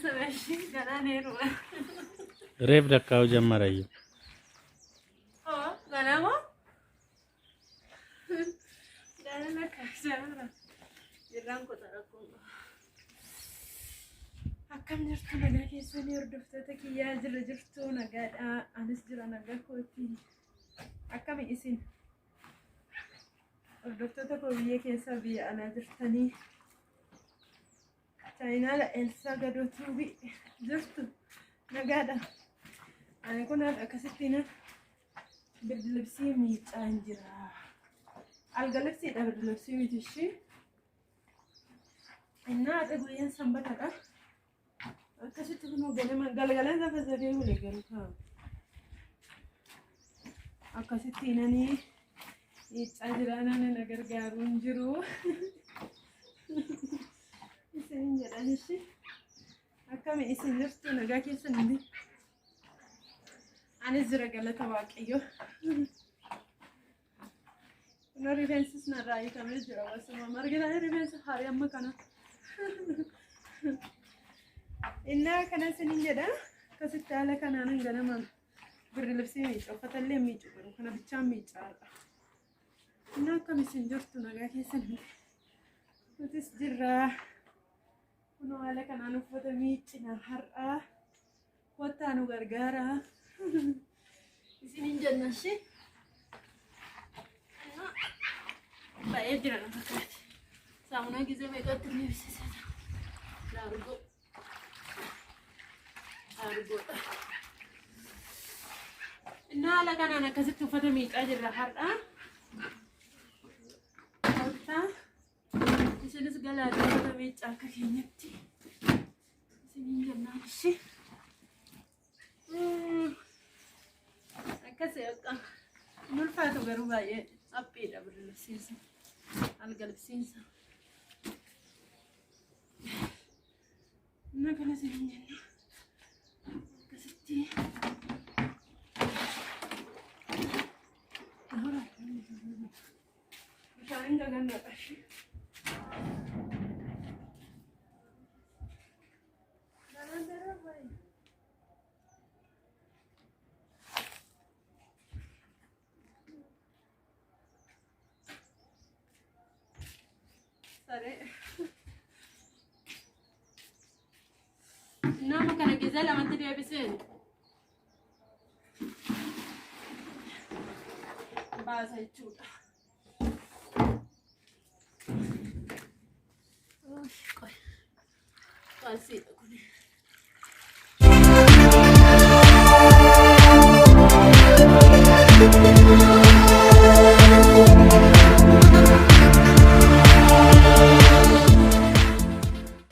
Sana ganaan heeruma. Reef lakkaa'uu jammarayyuu. Oo ganaa moo? Ganaa lakkaa'uu jira. Jirraan kota rakkoon qaba. Akkam jirtu nagaa keessanii hordoftoota kiyyaa jira jirtu nagaadha. Anis jira nagaa kooti. Akkami isin? Hordoftoota koo biyya keessaa biyya alaa jirtanii chaayinaala Elsaa Gadoo Tuubii jirtu nagaadha. Ani kun har'a akkasittiin birdilibsii miicaan jira. Alga libsiidha birdilibsii miti ishii. Innaa har'a guyyaan sanbatadha. Akkasitti kunoo ganama galgalaan lafa sadee bule garuu kaa. Akkasitti nanii miiccaa jira namni na gargaaru hin jiru. Isin jedhan ishi. Akkami isin jirtu nagaa keessan hundi. Anis jira galata Waaqayyo. Kunoo rifeensis narraa hiikamee jira wasuma margina rifeensa haarii amma kana. Innaa kana isinin jedha akkasitti haala kanaan ganama birri libsii miica uffata illee miicu garuu kana bichaan miicaadha. Innaa akkam isin jirtu nagaa keessan nutis jirra. Kunoo haala kanaan uffata miiccina har'aa kottaa nu gargaara. Isinin jenna ishee. Baay'ee jira na fakkaate. Saamunaa gizee meeqatti deebisisa. Laargoo. Laargoodha. Innaa haala kanaan akkasitti uffata miicaa jirra har'a. Kottaa. Isinis galaa uffata miicaa akka keenyatti. Isinin jennaan ishee. Akkasii akka hin ulfaatu garuu baay'ee haphiidha birrilibsiinsa. Algalibsiinsa. Inni kana isin hin jenne. Akkasitti. Bishaan hin gaganna qashi. Saree. Nama kana gizee lamatti deebiseen baasa jechuudha. Qoy. Kaalsiidha kuni.